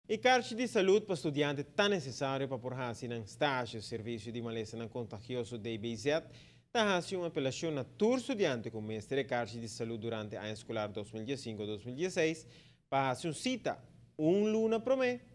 E Karchi di Salud pa studiante ta necesario pa por haci nan stage. Servicio di Malesanan Contagioso, DBZ, ta haci un apelacion na tur studiante cu mester e Karchi di Salud durante aña escolar 2015-2016 pa haci un cita un luna prome.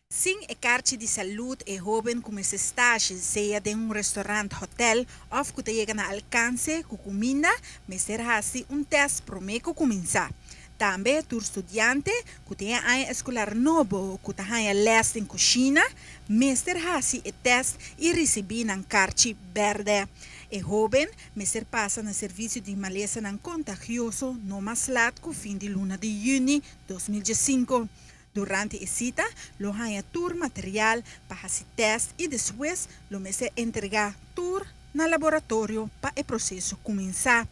Sin e Karchi di Salud e hoben cu mester stage, sea den un restaurant, hotel of cu ta yega na alcance cu cuminda, mester haci un test prome cu cuminsa. Tambe tur studiante cu tin e aña escolar nobo cu ta haya les den cushina, mester haci e test y ricibi nan karchi berde. E hoben mester pasa na Servicio di Malesanan Contagioso no mas laat cu fin di luna di juni 2015. Durante e cita lo haya tur material pa haci test y despues lo mester entrega tur na laboratorio pa e proceso cuminsa.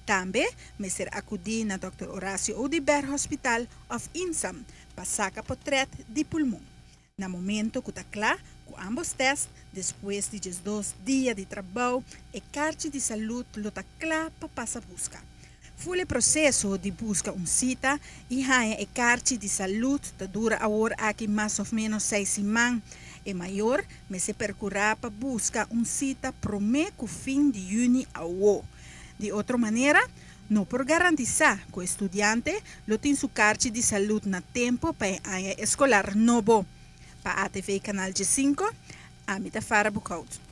Tambe mester acudi na Dr. Horacio Oduber Hospital of INSAM pa saca potret di pulmon. Na momento cu ta cla cu ambos test, despues di 12 dia di trabou, e Karchi di Salud lo ta cla pa pasa busca. Full e proceso di busca un cita y haya e Karchi di Salud ta dura awor aki mas of menos 6 siman. E mayor mester percura pa busca un cita prome cu fin di juni awo. Di otro manera, no por garantisa cu e studiante lo tin su Karchi di Salud na tempo pa e aña escolar nobo. Pa ATV Canal G5, Amita Farah Bukout.